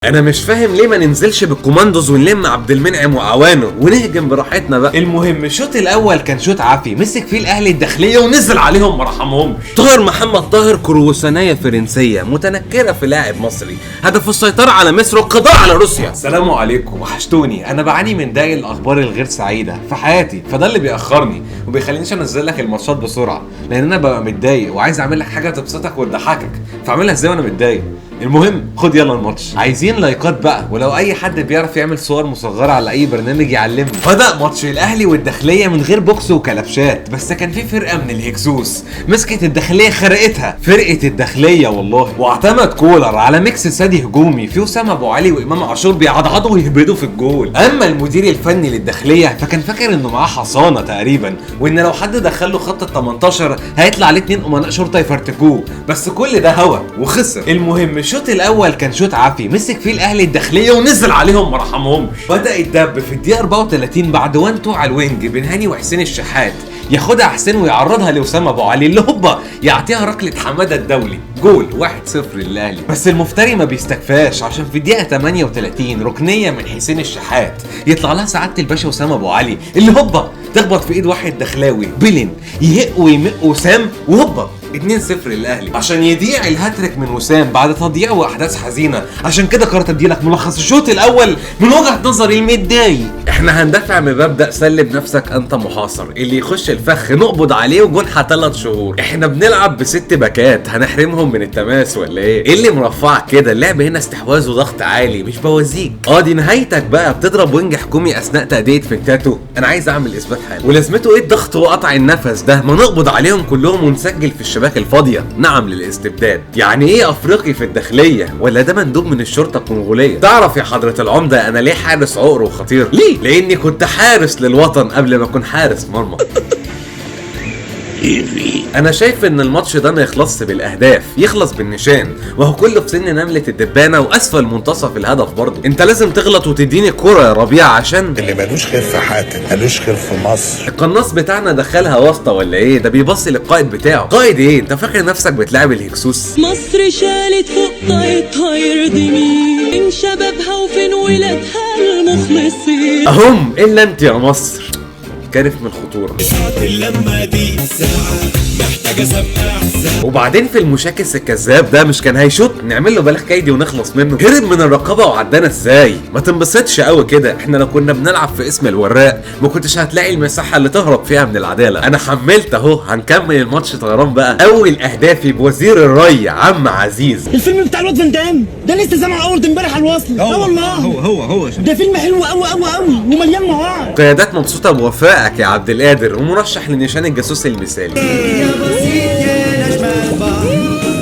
انا مش فاهم ليه ما ننزلش بالكوماندوز ونلم عبد المنعم وعوانه ونهجم براحتنا بقى. المهم الشوط الاول كان شوط عافي، مسك فيه الاهلي الداخلية ونزل عليهم ما رحمهمش. طاهر محمد طاهر كروسانيه فرنسية متنكره في لاعب مصري، هدف السيطرة على مصر والقضاء على روسيا. السلام عليكم، وحشتوني. انا بعاني من داء الاخبار الغير سعيدة في حياتي، فده اللي بيأخرني وبيخلينيش انزل لك الماتشات بسرعة، لان انا ببقى متضايق وعايز اعمل لك حاجة تبسطك وتضحكك، فاعملها ازاي وانا متضايق؟ المهم خد يلا الماتش، عايزين لايكات بقى، ولو اي حد بيعرف يعمل صور مصغرة على اي برنامج يعلمني. بدا ماتش الاهلي والداخليه من غير بوكس وكلبشات، بس كان في فرقه من الهكسوس مسكت الداخلية خرقتها، فرقه الداخلية والله. واعتمد كولر على mix سادي هجومي في اسامة ابو علي وامام عاشور بيعضعضوا ويهبدوا في الجول. اما المدير الفني للداخليه فكان فاكر انه معاه حصانه تقريبا، وان لو حد دخل له خط ال 18 هيطلع عليه 2 امناء شرطه يفرتكوه، بس كل ده هوا وخسر. المهم الشوط الاول كان شوط عافي، مسك فيه الاهلي الداخلية ونزل عليهم ما رحمهمش. بدا الدب في الدقيقة 34 بعد 1-2 على ال wing بين هاني وحسين الشحات، ياخدها حسين ويعرضها لاسامة ابو علي اللي هوبا يعطيها ركلة حمادة الدولي، جول 1-0 للاهلي. بس المفتري ما بيستكفاش، عشان في الدقيقة 38 ركنيه من حسين الشحات يطلع لها سعادة الباشا اسامة ابو علي اللي هوبا تخبط في ايد واحد دخلاوي بلن يهق ويمق وسام، وهوبا 2-0 للاهلي، عشان يضيع الهاتريك من وسام بعد تضييعه واحداث حزينة. عشان كده قررت اديلك ملخص الشوط الاول من وجهه نظري المتضايق. احنا هندافع بمبدا سلم نفسك انت محاصر، اللي يخش الفخ نقبض عليه وجنحه 3 شهور. احنا بنلعب ب6 باكات، هنحرمهم من التماس ولا ايه؟ ايه اللي مرفعك كده؟ اللعب هنا استحواذ وضغط عالي مش بوازيك. دي نهايتك بقى، بتضرب wing حكومي اثناء تادية فنتاتو. انا عايز اعمل اثبات حالي، ولازمته ايه الضغط وقطع النفس ده؟ ما نقبض عليهم كلهم ونسجل في الشباك الفاضيه. نعم للاستبداد. يعني ايه افريقي في الداخلية؟ ولا ده مندوب من الشرطة الكونغوليه؟ تعرف يا حضره العمدة انا ليه حارس عقر وخطير؟ ليه؟ لاني كنت حارس للوطن قبل ما اكون حارس مرمى. انا شايف ان الماتش ده ما يخلصش بالاهداف، يخلص بالنشان، وهو كله في سن نملة الدبانه واسفل منتصف الهدف برضه. انت لازم تغلط وتديني الكرة يا ربيع، عشان اللي مالوش خير في حاتم مالوش خير في مصر. القناص بتاعنا دخلها واسطه ولا ايه؟ ده بيبص للقائد بتاعه. قائد ايه؟ انت فاكر نفسك بتلعب الهكسوس؟ مصر شالت فوق طاقتها يرضي مين؟ فين شبابها وفين ولادها المخلصين؟ اهم الا انت يا مصر، كارف من الخطورة. اللمة دي ساعة محتاجة سماع. وبعدين في المشاكس الكذاب ده مش كان هيشوط؟ نعمل له بلاغ كيدي ونخلص منه. هرب من الرقابة وعدانا ازاي؟ ما تنبسطش قوي كده، احنا لو كنا بنلعب في اسم الوراق ما كنتش هتلاقي المساحة اللي تهرب فيها من العدالة. انا حملت اهو، هنكمل الماتش طيران بقى. اول اهدافي بوزير الري عم عزيز. الفيلم بتاع الواد فان دام ده لسه سامعه اول امبارح على الوصل. لا والله هو ده فيلم حلو قوي قوي قوي ومليان مواعظ. قيادات مبسوطة بوفائك يا عبد القادر، ومرشح لنشان الجاسوس المثالي.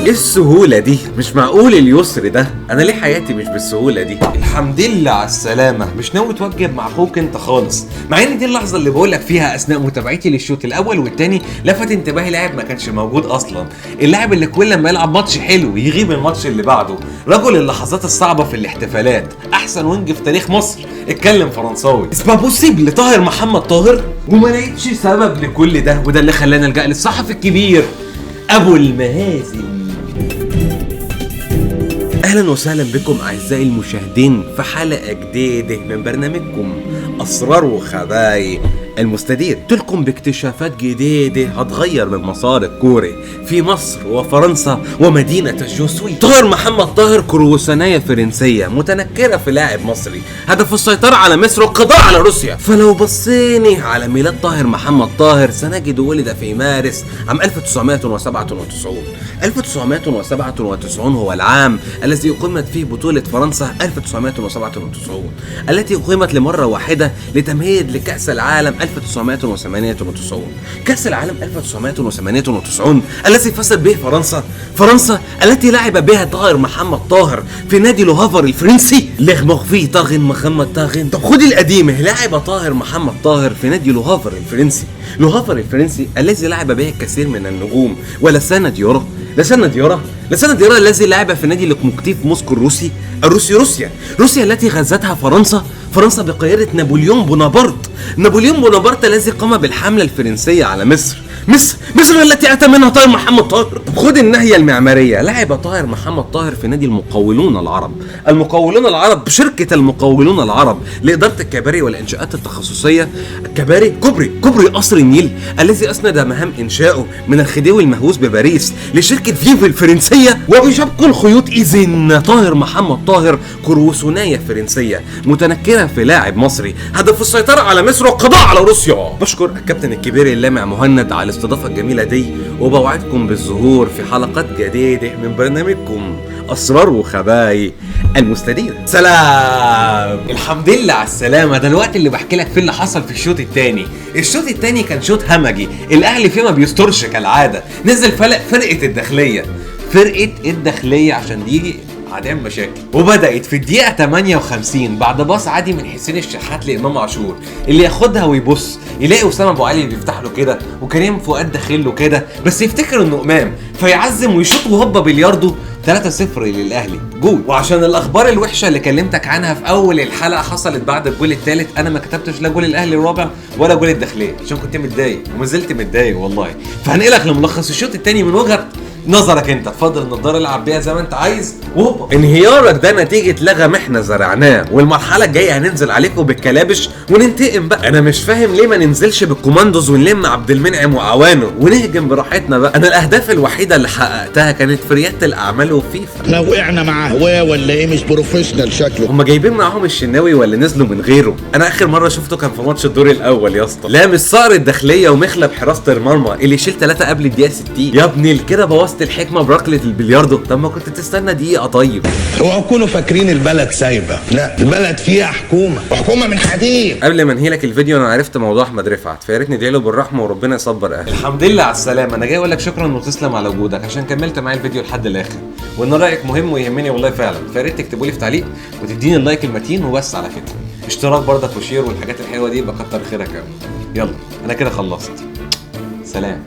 ايه السهولة دي؟ مش معقول اليسر ده، انا ليه حياتي مش بالسهولة دي؟ الحمد لله على السلامة، مش ناوي توجب مع اخوك انت خالص، مع ان دي اللحظة اللي بقولك فيها اثناء متابعتي للشوط الاول والتاني لفت انتباهي لاعب ما كانش موجود اصلا، اللاعب اللي كل ما يلعب ماتش حلو يغيب الماتش اللي بعده، رجل اللحظات الصعبة في الاحتفالات، احسن wing في تاريخ مصر، اتكلم فرنساوي. c'est pas possible طاهر محمد طاهر، وما لقيتش سبب لكل ده، وده اللي خلاني الجأ للصحفي الكبير ابو المهازل. اهلا وسهلا بكم اعزائي المشاهدين في حلقة جديدة من برنامجكم اسرار وخبايا المستدير. تلكم باكتشافات جديدة هتغير من مسار الكوري في مصر وفرنسا ومدينة الجوسوي. طاهر محمد طاهر كروسانيه فرنسية متنكره في لاعب مصري، هدف السيطرة على مصر والقضاء على روسيا. فلو بصيني على ميلاد طاهر محمد طاهر سنجد ولد في مارس عام 1997. 1997 هو العام الذي أقيمت فيه بطولة فرنسا 1997، التي أقيمت لمرة واحدة لتمهيد لكأس العالم 1998. كأس العالم 1998 الذي فازت به فرنسا، فرنسا التي لعب بها طاهر محمد طاهر في نادي لوهافر الفرنسي. لغمغفي طاغن محمد طاغن. طب خد القديمة، لعب طاهر محمد طاهر في نادي لوهافر الفرنسي، لوهافر الفرنسي الذي لعب به الكثير من النجوم، ولسانا ديورا، لسانا ديورا، لسانا ديورا الذي لعب في نادي لوكوموتيف موسكو الروسي، الروسي روسيا، روسيا التي غزتها فرنسا، فرنسا بقيادة نابليون بونابرت، نابليون بونابرت الذي قام بالحملة الفرنسية على مصر. مصر، مصر التي اتى منها طاهر محمد طاهر. طب خد الناحية المعمارية، لعب طاهر محمد طاهر في نادي المقاولون العرب، المقاولون العرب بشركه المقاولون العرب لادارة الكباري والانشاءات التخصصية، كباري كوبري قصر النيل الذي اسند مهام انشائه من الخديوي المهووس بباريس لشركة فيفو الفرنسية وبشبك الخيوط. اذن طاهر محمد طاهر كروسونايه فرنسية متنكره في لاعب مصري، هدف السيطرة على مصر والقضاء على روسيا. بشكر الكابتن الكبير اللامع مهند على الاستضافة الجميلة دي، وبوعدكم بالظهور في حلقات جديدة من برنامجكم اسرار وخبايا المستدير. سلام، الحمد لله على السلامة. ده الوقت اللي بحكي لك فيه اللي حصل في الشوط الثاني. الشوط الثاني كان شوط همجي، الاهلي فيه ما بيسترش كالعادة، نزل فرقه الداخلية، فرقه الداخلية عشان دي هتعمل مشاكل. وبدات في الدقيقة 58 بعد باص عادي من حسين الشحات لامام عاشور اللي ياخدها ويبص يلاقي اسامة ابو علي بيفتح له كده وكريم فؤاد داخل له كده، بس يفتكر انه امام فيعزم ويشوط وهوبا بلياردو. 3-0 للاهلي جول. وعشان الاخبار الوحشة اللي كلمتك عنها في اول الحلقة حصلت بعد الجول الثالث، انا ما كتبتش لا جول الاهلي الرابع ولا جول الداخلية عشان كنت متضايق وما زلت متضايق والله. فهنقلك لملخص الشوط الثاني من وجهه نظرك انت، اتفضل النضارة العب بيها زي ما انت عايز. وهوبا انهيارك ده نتيجة لغم احنا زرعناه، والمرحلة الجاية هننزل عليكم بالكلابش وننتقم بقى. انا مش فاهم ليه ما ننزلش بالكوماندوز ونلم عبد المنعم وعوانه ونهجم براحتنا بقى. انا الاهداف الوحيدة اللي حققتها كانت في رياده الاعمال وفيفا. احنا وقعنا مع هواه ولا ايه؟ مش professional شكله. هما جايبين معاهم الشناوي ولا نزلوا من غيره؟ انا اخر مرة شفته كان في ماتش الدور الاول يا اسطى. لا مش صقر الداخلية ومخلب حراسة المرمى اللي يشيل 3 قبل الدقيقة 60. يا ابني كده بوظت الحكمة بركله البلياردو. طب ما كنت تستنى دقيقة. طيب اوعوا تكونوا فاكرين البلد سايبه، لا البلد فيها حكومة، وحكومة من حديد. قبل ما انهي لك الفيديو انا عرفت موضوع احمد رفعت، فيا ريت ندعي له بالرحمة وربنا يصبر اهله. الحمد لله على السلامة. انا جاي اقول لك شكرا وتسلم على وجودك عشان كملت معايا الفيديو لحد الاخر، وان رايك مهم ويهمني والله فعلا. فيا ريت تكتبوا لي في تعليق وتديني ال like المتين وبس على كده. اشتراك برضك و share والحاجات الحلوة دي، يبقى كتر خيرك قوي. يلا انا كده خلصت، سلام.